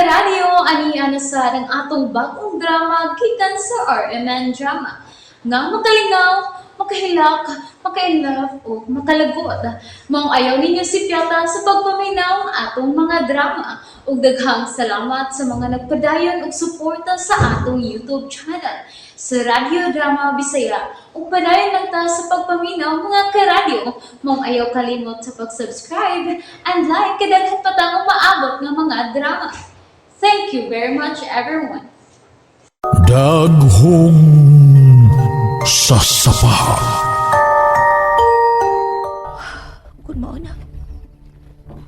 Karadyo, ani na sa ang atong bagong drama gikan sa RMN Drama. Nga makalingaw, makahilak, maka-inlove o makalagot. Maong ayaw ninyo sipyata sa pagpaminaw ang atong mga drama. Ug daghang salamat sa mga nagpadayon og suporta sa atong YouTube channel sa Radyo Drama Bisaya. Ug padayon lang ta sa pagpaminaw, mga karadyo. Maong ayaw kalimot sa pag-subscribe and like kay daghan pa tang umaabot nga mga drama. Thank you very much, everyone. Daghong sasapa. Kung mao na,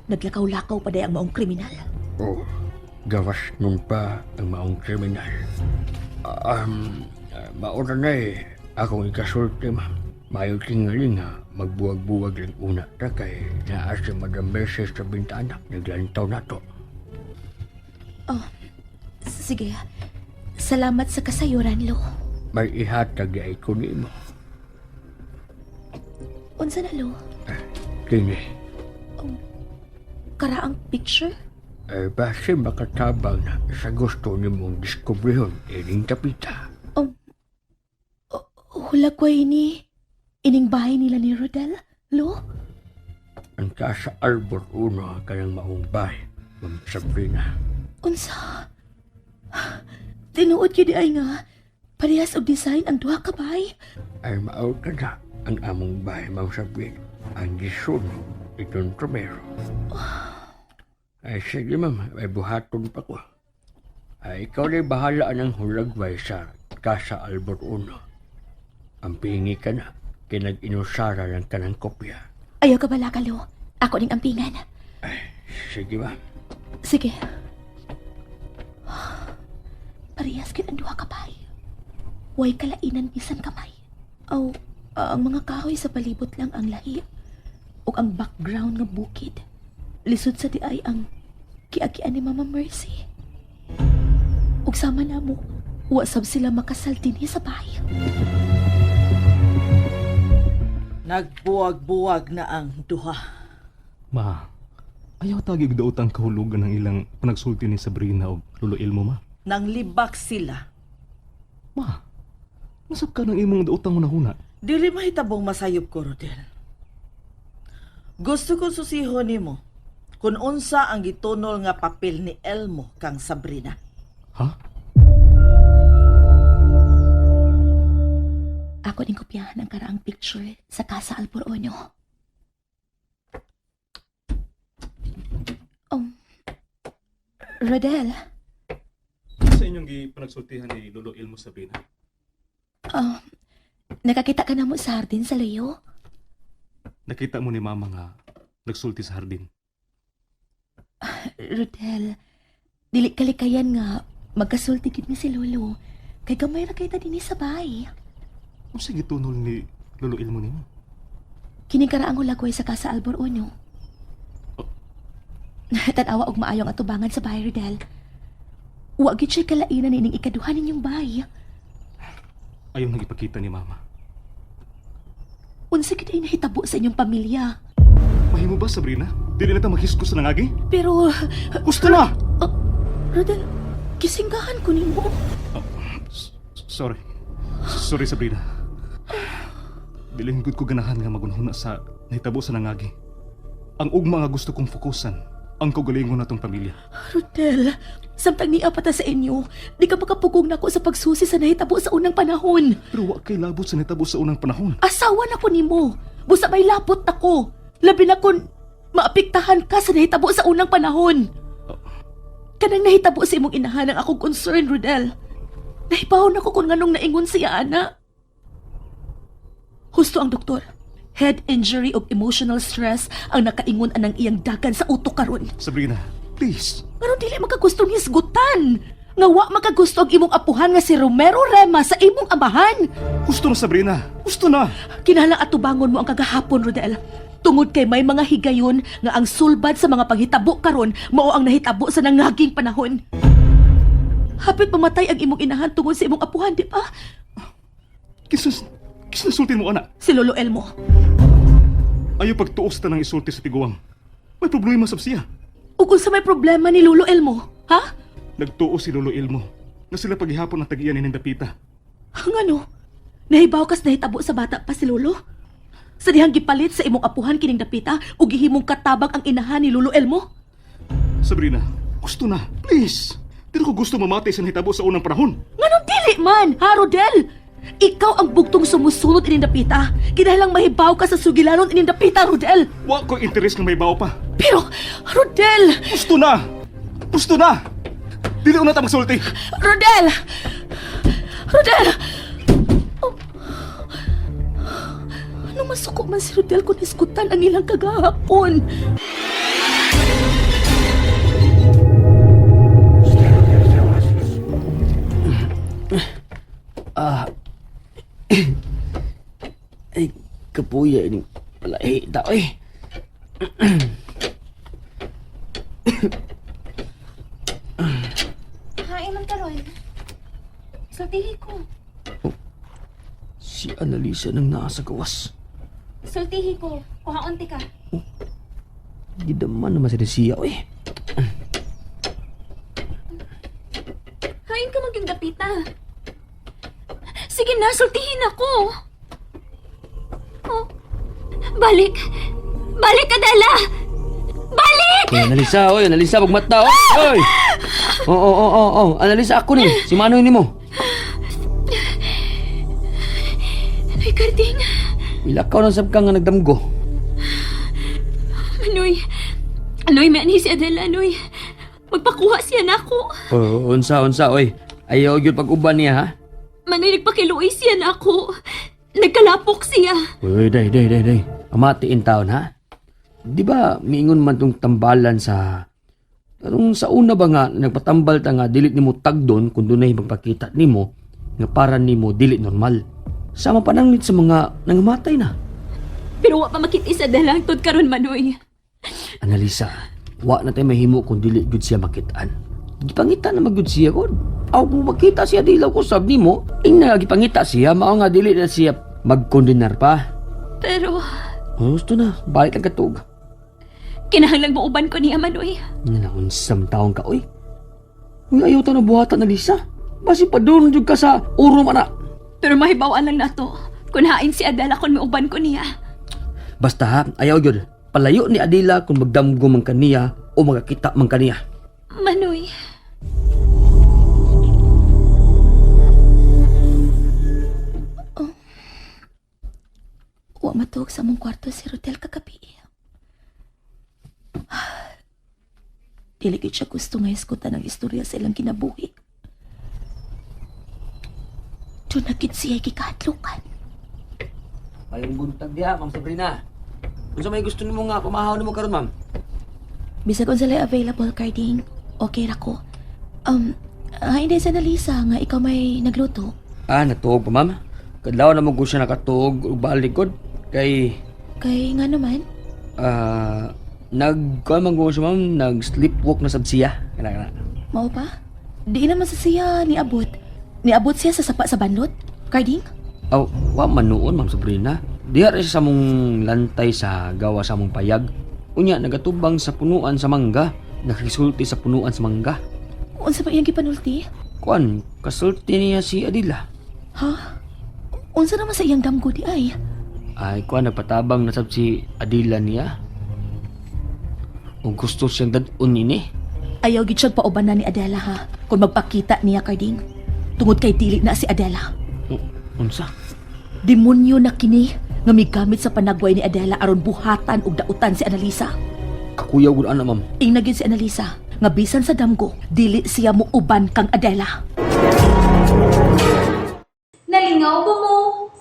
naglakaw-lakaw pa day ang maong kriminal. Oh, gawas nun pa ang maong kriminal. Maura na eh. Akong ikasulti, ma'am. Mayo tingali nga, magbuwag-buwag lang una ta kay naa si Madam Mercy sa bintana. Naglantaw na to. Sige, salamat sa kasayuran, Lo. May ihatag ay ko nimo. Unsa na, Lo? Kini, Karaang picture? eh, base makatabang na sa gusto nimong diskubrihon ining tapita. Hulagway ni ining bahay nila ni Rodel, Lo? Ang sa Arbor Uno kanang maong bahay, Ma'am Sabrina. Unsa? Tinuod gyud ay nga parehas og design ang duha ka bahay. Ay mao ka na ang among bahay, Ma'am Sabrina. Ang gisunog itong Romero. Ay sige, ma'am, ay buhaton pa ko. Ay ikaw na'y bahala ng hulagway sa Casa Albor Uno. Ang pingi ka na, kinag-inusara lang ka ng kopya. Ayaw ka bala ka, Lo. Ako ning ampingan. Sige, ma'am. Sige. Parehas gyud ang duha ka bahay. Way kalainan bisan kamay. Aw, ang mga kahoy sa palibot lang ang lahi ug ang background nga bukid. Lisod sa diay ang kiagian ni Mama Mercy. Ug sama na mo, wa sab sila makasal dinhi sa bahay. Nagbuwag-buwag na ang duha. Ma, ayaw tagig daot ang kahulugan ng ilang panagsulti ni Sabrina o Lolo Elmo, ma. Nang libak sila. Ma, nasab ka ng imong daotang hunahuna. Dili mahitabong masayop ko, Rodel. Gusto ko susihon nimo kung unsa ang gitunol nga papel ni Elmo kang Sabrina. Ha? Ako ning kopyahan ang karaang picture sa Casa Alporono. Rodel, Sa inyong gipanagsultihan ni Lolo Elmo, Sabrina? um, nakakita ka na mo sa hardin sa layo? Nakita mo ni Mama nga nagsulti sa hardin. Rodel, dili kalikayan nga magkasulti gid mi si Lolo. Kay gamay ra kay ta dinhi sa bahay. Unsa gitunol ni Lolo Elmo nimo? Kini karaang hulagway sa Casa Alborono. Tan-awa og maayong atubangan sa bahay, Rodel. Wa gid siya kalainan ining ikaduha ninyong bahay. Ayaw nang ipakita ni Mama. Unsa gid ay nahitabo sa inyong pamilya? Mahimo ba, Sabrina? Dili na ta maghiskos sa nangagi? Pero, Gusto na! Rodel, kisinggahan ko nimo. Sorry. Sorry, Sabrina. Dili gud ko ganahan nga magunhuna sa nahitabo sa nangagi. Ang ugma nga gusto kong fokusan ang kaugalingon natong pamilya. Rodel, samtang niya pa ta sa inyo, di ka makapugong nako sa pagsusi sa nahitabo sa unang panahon. Pero wa kay labot sa nahitabo sa unang panahon. Asawa na ko nimo. Busa may lapot ako. Labi na kun maapektahan ka sa nahitabo sa unang panahon. Kanang nahitabo sa imong inahan ang akong concern, Rodel. Nahibaw na ko kung nganong naingon siya, ana. Husto ang doktor. Head injury ug emotional stress ang nakaingon anang iyang dagan sa utok karon. Sabrina, please. Pero dili makagustong hisgutan. Nga wa makagusto ang imong apuhan nga si Romero Rema sa imong amahan. Gusto na, Sabrina. Gusto na. Kinahanglan atubangon mo ang kagahapon, Rodel. Tungod kay may mga higayon nga ang sulbad sa mga panghitabo karon mao ang nahitabo sa nangaging panahon. Hapit mamatay ang imong inahan tungod sa imong apuhan, di ba? Kinsa kinsa sulti mo ana? Si Lolo Elmo. Ayaw pagtuos ta ng isulti sa tiguang. May problema sab siya. Ug unsa may problema ni Lolo Elmo? Ha? Nagtuo si Lolo Elmo na sila paghihapon ang tag-iyan ni dapita. Ang ano? Nahibaw kas nahitabo sa bata pa si Lolo? Sa dihang gipalit sa imong apuhan kining dapita ug gihimong katabang ang inahan ni Lolo Elmo? Sabrina, gusto na. Please. Dili ko gusto mamatay sa nahitabo sa unang panahon. Nganong dili man, ha Rodel? Ikaw ang bugtong sumusunod ining dapita. Kinahanglang mahibaw ka sa sugilanon ining dapita, Rodel. Wa ko interes nga may bao pa. Pero, Rodel! Gusto na! Gusto na! Dili una ta magsulti. Rodel! Rodel! Oh. Ano masuko man si Rodel kung iskutan ang ilang kagahapon? Ay, kapuya ini palahi ta oy. Hain man karon. Sultihi ko. Si Annalisa nang naa sa gawas. Sultihi ko. Kuhaon ti ka. Gidaman naman sa siya oy. Hain ka magyung dapita. Sige na, sultihin ako. Oh. Balik. Balik, Adela! Balik! Oy, Annalisa, oy, Annalisa, pagmata, oy. Oy. Oo, oo, oo, oo. Annalisa, ako ni. Si Manoy nimo. Ay, Karding. Ilakaw na sab ka nga nagdamgo. Anoy. Anoy, may anhi si Adela, Anoy. Magpakuha siya na ako. Oh, unsa, unsa, oy. Ayaw gyud pag-uban niya, ha? Manoy, nagpakiluoy siya na ako. Nagkalapok siya. Uy, day, day, day, day. Amatiin taon, ha? Di ba, miingon man tong tambalan sa... Karong sa una ba nga, nagpatambal ta nga, dili nimo tagdon kung dunay magpakita nimo, nga para nimo dili normal. Sama pananglit sa mga nangamatay na. Pero wa pa makita si Adela hangtod karon, Manoy. Analisa, wa na tayo mahimo kung dili gud siya makitaan. Gipangita na magyud siya god. Aw kung makita siya dilaw ko sab nimo, ing na gipangita siya mao nga dili na siya magkondenar pa. Pero Oh, gusto na, balik ang katug. kinahanglang mauban ko niya, Manoy. Nga na unsam taong ka oy. Uy, ayaw ta na buhatan na Lisa. Basi padulong jud ka sa urom ana. Pero mahibawan lang nato. Kung hain si Adela kung mauban ko niya. Basta ha, ayaw jud. Palayo ni Adela kung magdamgo man kaniya o magakita man kaniya. Manoy. Wa matuog sa among kwarto si Rodel kagabi. Dili gyud siya gusto nga iskutan ang istorya sa ilang kinabuhi. Doon na gid siya gikahadlukan. Payong buntag diha, Ma'am Sabrina. Unsa may gusto nimo nga pamahaw nimo karon, ma'am? Bisag unsa lay available, Carding. Okay ra ko. Hindi sa Nalisa nga ikaw may nagluto. Ah, natuog pa, ma'am. Kadlaw na mo ko siya nakatuog ug balik gud kay Kay nga naman, ah nag kuan man ko siya, ma'am, nag sleepwalk na sab siya. Kana kana. mao pa? Di naman sa siya niabot. Niabot siya sa sapa sa banlot, Carding? Aw, wa man noon, Ma'am Sabrina. Diha ra siya sa mong lantay sa gawa sa mong payag. Unya nagatubang sa punuan sa mangga, nakisulti sa punuan sa mangga. Unsa ba iyang gipanulti? Kuan, kasulti niya si Adila. Ha? Unsa naman sa iyang damgo di ay? Ay, kuan nagpatabang na sab si Adila niya. Ug gusto siyang dad-on ini. Ayaw gid siyang paubanan ni Adela ha. Kung magpakita niya, Carding. Tungod kay dili na si Adela. Unsa? Demonyo na kini nga migamit sa panagway ni Adela aron buhatan og dautan si Annalisa. Kakuyaw gud ana, ma'am. Ingna gyud si Annalisa nga bisan sa damgo dili siya muuban kang Adela. Nalingaw ba mo?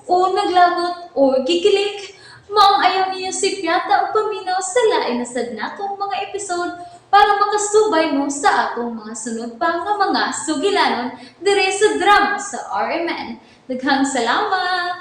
O naglagot o gikilig? Maong ayaw niyo si Piata o paminaw sa lain na sad natong mga episode para makasubay mo sa atong mga sunod pa nga mga sugilanon dire sa drama sa RMN. Daghang salamat!